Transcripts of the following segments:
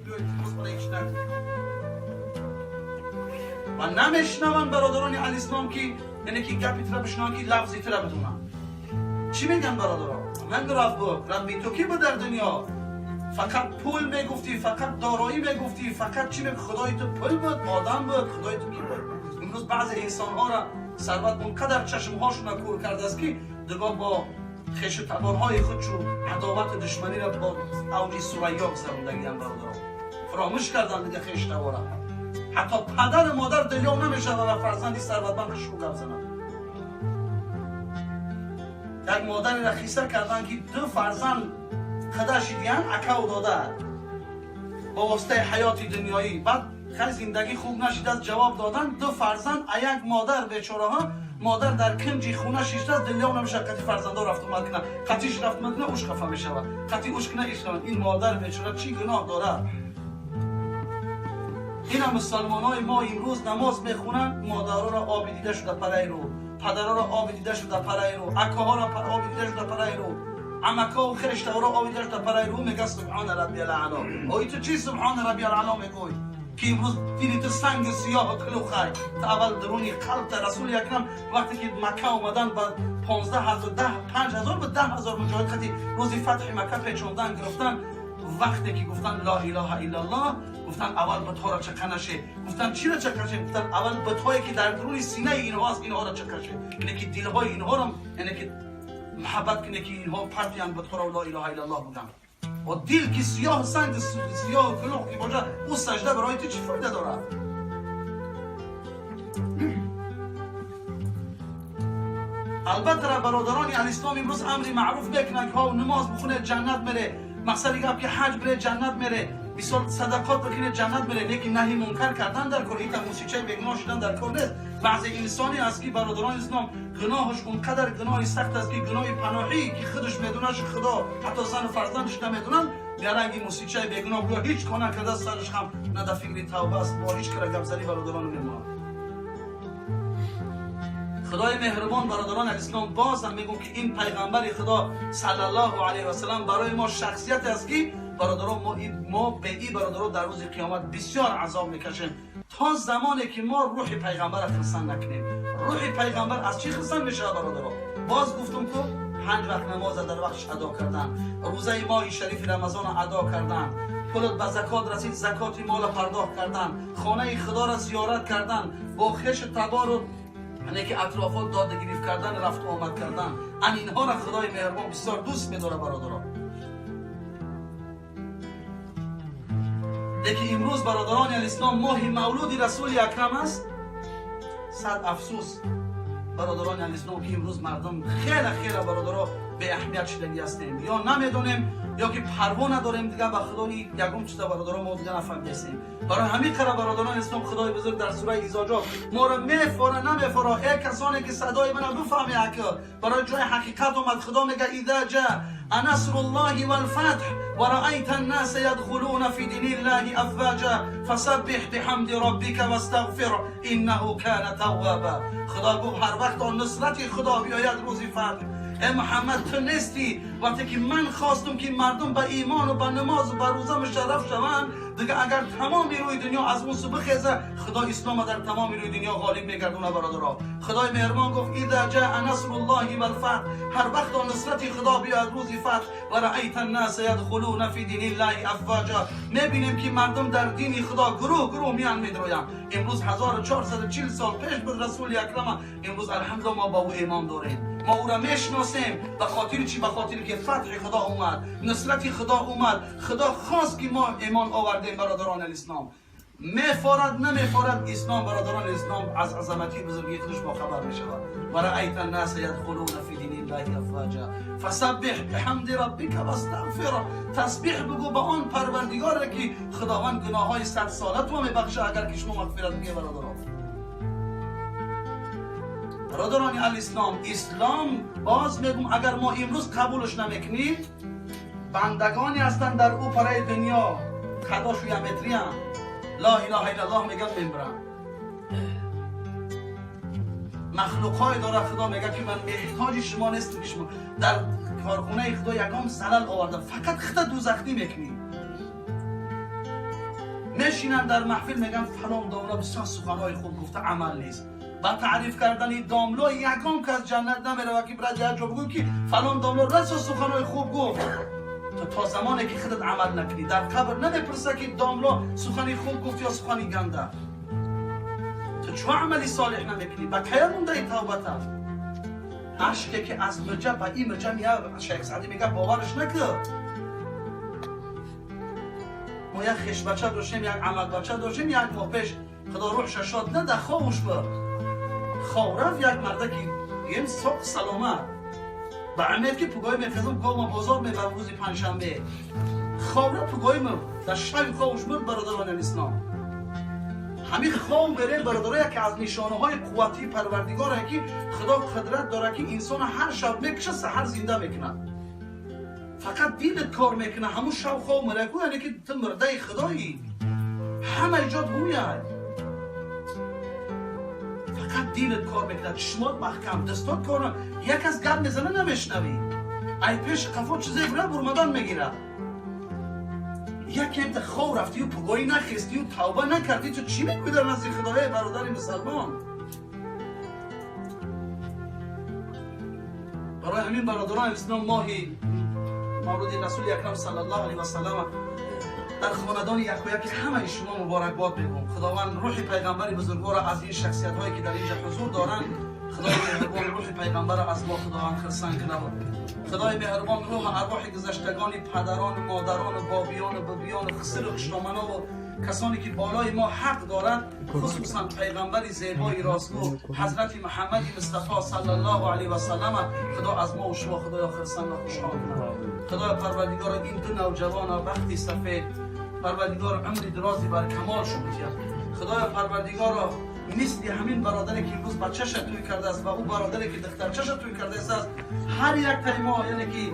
биё, илтимос, мана ҳеч нагӯ. Ва намешнаванд, бародарони алислом, ки яъне ки гапи тура бишнаванд, ки лафзи тура бидонанд. Чӣ мегӯянд, бародаро? Ман раббук, рабби ту ки буд дар дунё? Фақат пул мегуфтӣ, фақат дороӣ мегуфтӣ, фақат чӣ мег? Худои ту пул буд, одам буд, худои ту ки буд? Имрӯз баъзе инсонҳоро сарват онқадар чашмҳошона кур кардааст, ки дуго бо хешу таборҳои худ чу адовату душманиро бо авҷи сурайё гузарондагиам, бародаро. Фаромӯш кардан дига хешу табора. Ҳатто падару модар дилёв намешавад ва фарзанди сарватманд хушрӯ гап занад. Як модареро хиса карданд, ки ду фарзанд худаши диҳанд, акаву дода, бо воситаи ҳаёти дунёӣ. Баъд хай зиндагӣ хуб нашидааст, ҷавоб додан ду фарзанд а як модар. Бечораҳо, модар дар кунҷи хона шиштааст, дилёв намешавад қати фарзандо рафтумад кунад. Қатиш рафтумад кунад, уш хафа мешавад, қати уш кунад, иш. Ин модар бечора чӣ гуноҳ дорад? Ина мусалмонҳои мо имрӯз намоз мехонанд, модароро оби дида шуда параи рӯ, падароро оби дида шуда параи рӯ, акоҳоро оби дида шуда параи рӯ, амакоу хештаҳоро оби дида шуда параи рӯ. Мега: «Субҳона раббиял аъло». Ои, ту чӣ «Субҳона раббиял аъло» мегӯй, ки имрӯз дили ту санги сиёҳу кулухай? Ту аввал дуруни қалбта. Расули акрам вақте ки Макка омадан, ба 15 000, 5 000 ба 10 000 муҷоҳид қати рӯзи фатҳи Макка печондан гирифтан, вақте ки гуфтан «Ло илоҳа иллаллоҳ», гуфтан: «Аввал бутҳоро чақа наше». Гуфтан: «Чиро чақа ше?» Гуфтан: «Аввал бутҳое ки дар дуруни синаи инҳо аст, инҳоро чақа ше», яъне ки дилҳои инҳоро, яъне ки муҳаббат куне, ки инҳо партиянд бутҳоро, «Ло илоҳа иллаллоҳ» бигӯянд. Ва дил ки сиёҳ, санг сиёҳу кулух ки бошад, ӯ сажда барои ту чӣ фоида дорад? Албатта, бародарони алислом, имрӯз амри маъруф мекунанд, ки ҳо, намоз бихоне, ҷаннат мере, мақсади гап ки ҳаҷ бире, ҷаннат мере, мисол, садақот бикуне, ҷаннат мере. Лекин наҳи мункар кардан дар кор, ита мусичаи бегуноҳ шудан дар кор нест. Баъзе инсоне аст, ки, бародарони ислом, гуноҳаш он қадар гуноҳи сахт аст, ки гуноҳи паноҳӣ, ки худаш медонаш, худо, ҳатто зану фарзандаш намедонанд. Яранги мусичаи бегуноҳ гӯё ҳеҷ кор накарда, сараш хам, на дар фикри тавба аст, бо ҳеҷ кара гапзанӣ, бародарон, мемонад. Худои меҳрубон, бародарон алислом, бозам мегӯм, ки ин пайғамбари Худо саллаллоҳу алайҳи васалам барои мо шахсияте аст, ки, бародарон, мо бе и бародарон дар рӯзи қиёмат бисёр азоб мекашем, то замоне ки мо рӯҳи пайғамбарро хирсанд накунем. Рӯҳи пайғамбар аз чӣ хирсанд мешавад, бародарон? Боз гуфтум, ку панҷ вақт намоза дар вақтш адо кардан, рӯзаи моҳи шарифи Рамазонро адо кардан, пулат ба закот расид, закоти мола пардохт кардан, хонаи Худоро зиёрат кардан, бо хешу табору яъне ки атрофот дода гирифт кардан, рафту омад кардан. Ан инҳоро Худои меҳрубон бисёр дӯст медорад, бародарон. Лекин имрӯз, бародарони алислом, моҳи мавлуди Расули Акрам аст. Сад афсӯс, бародарони алислом, ки имрӯз мардум хеле хеле, бародаро, беаҳамият шудагӣ ҳастем, ё намедонем, ё ки парво надорем дига ба Худои ягон чиза. Бародаро, мо дига нафаҳмидастем. Барои ҳамин қара, бародарони ислом, Худои бузург дар сураи Изоҷо моро мефора, намефора: «Э касоне ки садои мана бифаҳми, ака барои ҷои ҳақиқат омад». Худо мега: «Иза ҷа نصر الله والفتح ورأيت الناس يدخلون في دين الله أفواجا فسبح بحمد ربك واستغفر إنه كان توابا». خدا گفت هر وقت آن نصرت خدا بیاید، روزی فتح، ای محمد، تو نیستی. وقتی که من خواستم که مردم به ایمان و به نماز و به روزه مشرف شوند، دیگه اگر تمام روی دنیا از اون سو بخیزه، خدا اسلام در تمام روی دنیا غالب میگردونه. برادرها، خدای مهربان گفت: «اذا جاء نصر الله والفتح»، هر وقت نصرت خدا بیاد، روزی فتح، و رأیت الناس یدخلون فی دین الله افواجا، میبینیم که مردم در دین خدا گروه گروه میان میدرویند. امروز 1440 سال پیش بود رسول اکرم. امروز الحمدلله ما با او ایمان داریم، ما او را میشناسیم. به خاطر چی؟ به خاطر که فتح خدا اومد، نصرت خدا اومد، خدا خواست که ما ایمان آوردیم. برادران الاسلام، میفارد نمیفارد، اسلام، برادران اسلام، از عظمتی بزرگی خودش با خبر میشود. و رأیت الناس یدخلون فی دین الله افواجا فسبح بحمد ربک واستغفر. تسبیح بگو به آن پروردگار که خداوند گناه های 100 ساله تو میبخشه اگر که شما مغفرت بگی. برادران، برادران الاسلام، اسلام، باز میگم، اگر ما امروز قبولش نمیکنیم، بندگانی هستند در او پرای دنیا، قداشو یمتری هم لا اله الا الله میگن، میبرن. مخلوق های داره. خدا میگه که من محتاج شما نیستم، که شما در کارخونه خدا یکم زلل آورده، فقط خدا دوزختی میکنی. Мешинанд дар маҳфил, мегӯянд фалон домла бисёр суханҳои хуб гуфта, амал нест. Ба таъриф кардани домло ягон кас ҷаннат намеравад, ки брат як ҷо бигӯ ки фалон домло расо суханҳои хуб гуфт. То та замоне ки худат амал накунӣ, дар қабр намепурса ки домло сухани хуб гуфт ё сухани ганда. Ту чун амали солеҳ намекунӣ, ба кая мондаи тавбата? Ашке ки аз мирҷа ба ин мирҷа меяд, Шайх Саъдӣ мегӯяд, бовараш накун. Мо як хешбача доштем, як амакбача доштем, як моҳ пеш Худо рӯҳша шод нада, ховуш буд. Хов рафт як мардаки гем соқ саломат. Ба амед ки пугои мехезам, гома бозор мебарам рӯзи панҷшанбе. Хов рафт, пугои мурд. Дар шаби ховуш мурд, бародарони ислом. Ҳамин хов берем, бародаро, яке аз нишонаҳои қувватии Парвардигоре ки Худо қудрат дорад ки инсона ҳар шаб мекушад, саҳар зинда мекунад. Фақат дилат кор мекунад, ҳамун шаб хов мераку, яъне ки ту мурдаи Худоӣ. Ҳама ҷот гӯяй. Фақат дилат кор мекунад, чишмот маҳкам, дастот кор, як аз гап мезана намешнавӣ. Ай пеш қафо чизе бура бурмадан мегирад. Якем та хов рафтию пугоӣ нахестию тавба накардӣ, ту чӣ мегӯӣ дар назди Худо, эй бародари мусалмон? Барои ҳамин бародарони ислом, моҳи мавлуди Расули Акрам саллаллоҳу алайҳи васаллам дар хонадони яку яки ҳамаи шумо муборакбод мегӯм. Худованд рӯҳи пайғамбари бузургворро аз ин шахсиятҳое ки дар инҷа ҳузур доранд, Худои меҳрубон рӯҳи пайғамбарро аз мо Худованд хирсанд кунад. Худои меҳрубон рӯҳу арвоҳи гузаштагони падарону модарону бобиёну бибиёну хисиру хушдоманову касоне ки болои мо ҳақ доранд, хусусан пайғамбари зебои ростгӯ ҳазрати Муҳаммади Мустафо саллаллоҳу алайҳи васаллам, Худо аз мо шумо Худоё хирсанд ва хушҳол кунад. Худоё Парвардигоро, ин ду навҷавона бахти сафед, Парвардигор умри дарози бар камол шуд. Худоё Парвардигоро, мисли ҳамин бародаре ки имрӯз бачаша тӯй кардааст ва ӯ бародаре ки духтарчаша тӯй кардааст, ҳар як таи мо, яъне ки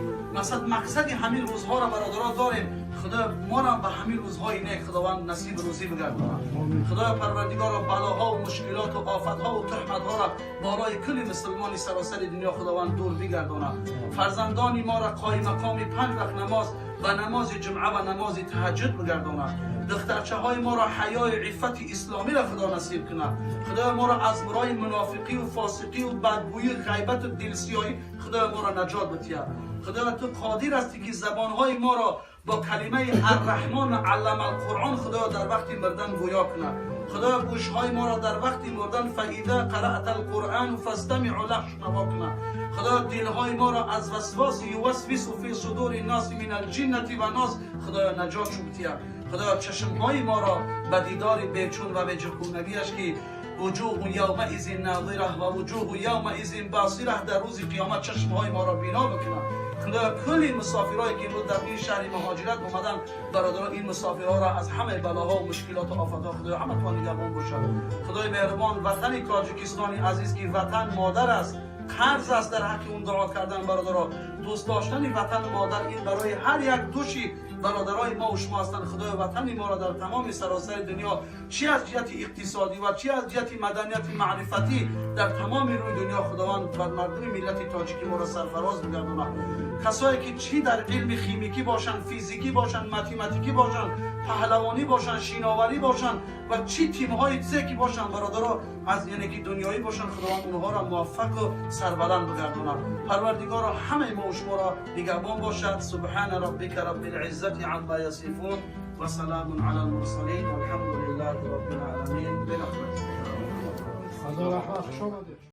мақсади ҳамин рӯзҳоро бародаро дорем. Худоё моро ба ҳамин рӯзҳои нек Худованд насиб рӯзӣ бигардонад. Худоё Парвардигоро, балоҳо мушкилоту офатҳо туҳматҳоро болои кулли мусулмони саросари дунё Худованд дур бигардонад. Фарзандони моро қоимақоми панҷ вақт намоз ва намози ҷумъа ва намози таҳаҷҷуд бигардонад. Духтарчаҳои моро ҳаёи иффати исломиро Худо насиб кунад. Худоё моро аз роҳи мунофиқию фосиқию бадгӯӣ, ғайбату дилсиёҳӣ Худоё моро наҷот бидиҳад. Худоё ту қодир ҳастӣ ки забонҳои моро бо калимаи Арраҳмон аллама алқуръон Худоё дар вақти мурдан гӯё кунад. Худоё гӯшҳои моро дар вақти мурдан фаиза қараъта алқуръану фастамиъу лаҳ шунаво кунад. Худоё дилҳои моро аз васвоси ювасвису фи судури нноси мин алҷиннати ва нос Худоё наҷот шубтиҳад. Худоё чашмҳои моро ба дидори бечун ва беҷукунагиаш ки вуҷуҳу явмаизин нозира ва вуҷуҳу явмаизин басира дар рӯзи қиёмат чашмҳои моро бино бикунад. Худоё кулли мусофирое ки имрӯз дар ин шаҳри муҳоҷират омаданд, бародарон, ин мусофирҳоро аз ҳамаи балоҳо мушкилоту офатҳо Худоё ҳаматон нигаҳбон бошад. Худои меҳрубон ватани Тоҷикистони азиз ки ватан модар аст, қарз аст дар ҳаққи он дуо кардан. Бародаро, дӯст доштани ватану модар ин барои ҳар як души бародарои мо ва шумо ҳастанд. Худои ватани моро дар тамоми саросари дунё чи аз ҷиҳати иқтисодӣ ва чи аз ҷиҳати маданияти маърифатӣ дар тамоми рӯи дунё Худованд бар мардуми миллати тоҷики моро сарфароз бигардонад. Касое ки чӣ дар илми химикӣ бошанд, физикӣ бошанд, математикӣ бошанд, паҳлавонӣ бошанд, шиноварӣ бошанд ва чӣ тимҳои чизе ки бошанд, бародаро, аз яъне ки дунёӣ бошанд, Худованд онҳоро муваффақу сарбаланд бигардонад. Парвардигоро ҳамаи мо шуморо нигаҳбон бошад. Субҳана роббика роббил иззати амма ясифун ва саламун алал мурсалин валҳамдулиллаҳи роббил оламин. Бирахматик. Худо раҳмат, хуш омадед.